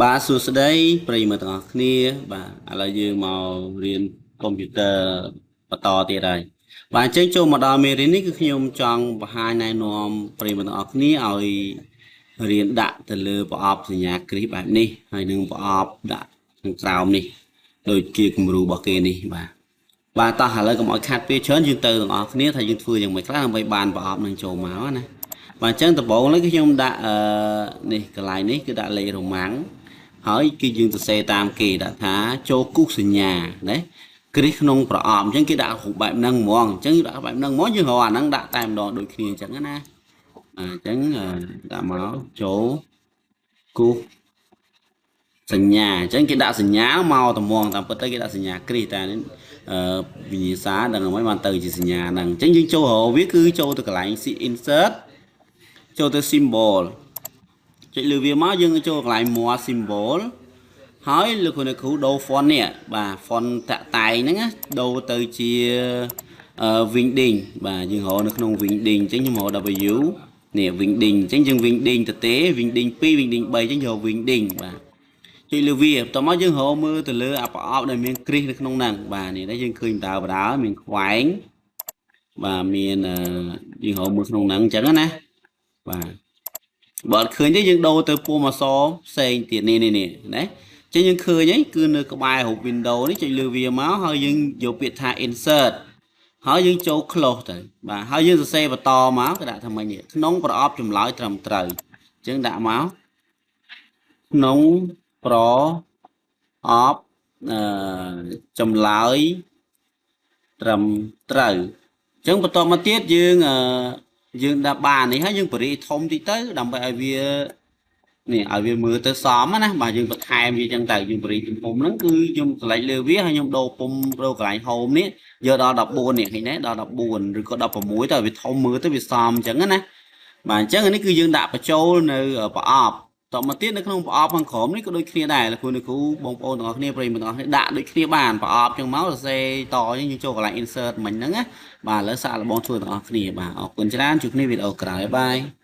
បាទសួស្តីប្រិយមិត្តទាំងអស់គ្នាបាទឥឡូវយើងមករៀនកុំព្យូទ័របន្តទៀតហើយបាទអញ្ចឹងចូលមកដល់មេរៀននេះគឺខ្ញុំចង់បង្ហាញណែនាំប្រិយមិត្តទាំងអស់គ្នាឲ្យរៀនដាក់ទៅលើប្រអប់សញ្ញាគ្រីសបែបនេះហើយនឹងប្រអប់ដាក់ខាងក្រោមនេះដូចជាគំរូរបស់គេនេះបាទបាទតោះឥឡូវកុំឲ្យខាត់ពេលច្រើនយើងទៅទាំងអស់គ្នាថាយើងធ្វើយ៉ាងម៉េចខ្លះដើម្បីបានប្រអប់នឹងចូលមកណាបាទអញ្ចឹងដំបូងនេះគឺខ្ញុំដាក់អឺនេះកន្លែងនេះគឺដាក់លេខរ៉ូម៉ាំងហើយគឺយើងសរសេរតាមគេដាក់ថាចូលគូសសញ្ញាណាគ្រីសក្នុងប្រអប់អញ្ចឹងគេដាក់រូបបែបហ្នឹងហ្មងអញ្ចឹងដាក់បែបហ្នឹងហ្មងយើងរកអាហ្នឹងដាក់តែម្ដងដូចគ្នាអញ្ចឹងណាអញ្ចឹងដាក់មកចូលគូសសញ្ញាអញ្ចឹងគេដាក់សញ្ញាមកត្មងតាមពិតទៅគេដាក់សញ្ញាគ្រីសតែនេះអឺវិញ្ញាសាដឹងហ្មងបានទៅជាសញ្ញាហ្នឹងអញ្ចឹងយើងចូលរកវាគឺចូលទៅកន្លែង insert ចូលទៅ symbol ចុចលើវាមកយើងចូលកន្លែង more symbol ហើយលោកគ្រូអ្នកគ្រូដូរ font នេះបាទ font តាក់តែងហ្នឹងណាដូរទៅជា wingding បាទយើងរកនៅក្នុង wingding អញ្ចឹងខ្ញុំរក W នេះ wingding អញ្ចឹងយើង wingding ទៅទេ wingding 2 wingding 3អញ្ចឹងយក wingding បាទចុចលើវាបន្ទាប់មកយើងរកមើលទៅលើអាប្រអប់ដែលមានគ្រីសនៅក្នុងហ្នឹងបាទនេះដែរយើងឃើញដើបដើមានខ្វែងបាទមានយើងរកមើលក្នុងហ្នឹងអញ្ចឹងណាបាទបើអត់ឃើញទេយើងដូរទៅពុំអក្សរផ្សេងទៀតនេះនេះនេះណាចឹងយើងឃើញហើយគឺនៅក្បែររូប window នេះចុចលើវាមកហើយយើងយកពាក្យថា insert ហើយយើងចូល close ទៅបាទហើយយើងសរសេរបន្តមកគេដាក់ថាម៉េចនេះក្នុងប្រអប់ចម្លើយត្រឹមត្រូវអញ្ចឹងដាក់មកក្នុងប្រអប់អឺចម្លើយត្រឹមត្រូវអញ្ចឹងបន្តមកទៀតយើងអឺយើងដាក់បាននេះហើយយើងបរិយធំតិចទៅដើម្បីឲ្យវានេះឲ្យវាមើលទៅសមណាបាទយើងបន្ថែមវាចឹងទៅយើងបរិយទំហំហ្នឹងគឺខ្ញុំ select លើវាហើយខ្ញុំដូរពុំដូរកន្លែង home នេះយកដល់14នេះឃើញទេដល់14ឬក៏16ទៅឲ្យវាធំមើលទៅវាសមអញ្ចឹងណាបាទអញ្ចឹងនេះគឺយើងដាក់បញ្ចូលនៅប្រអប់តមកទៀតនៅក្នុងប្រអប់ខាងក្រោមនេះក៏ដូចគ្នាដែរលោកគ្រូអ្នកគ្រូបងប្អូនទាំងអស់គ្នាប្រិយមិត្តទាំងអស់គ្នាដាក់ដូចគ្នាបានប្រអប់ចឹងមកសរសេរតអញ្ចឹងយើងចូលកន្លែង insert មិញហ្នឹងណាបាទឥឡូវសាកល្បងធ្វើទាំងអស់គ្នាបាទអរគុណច្រើនជួបគ្នាវីដេអូក្រោយបាយ។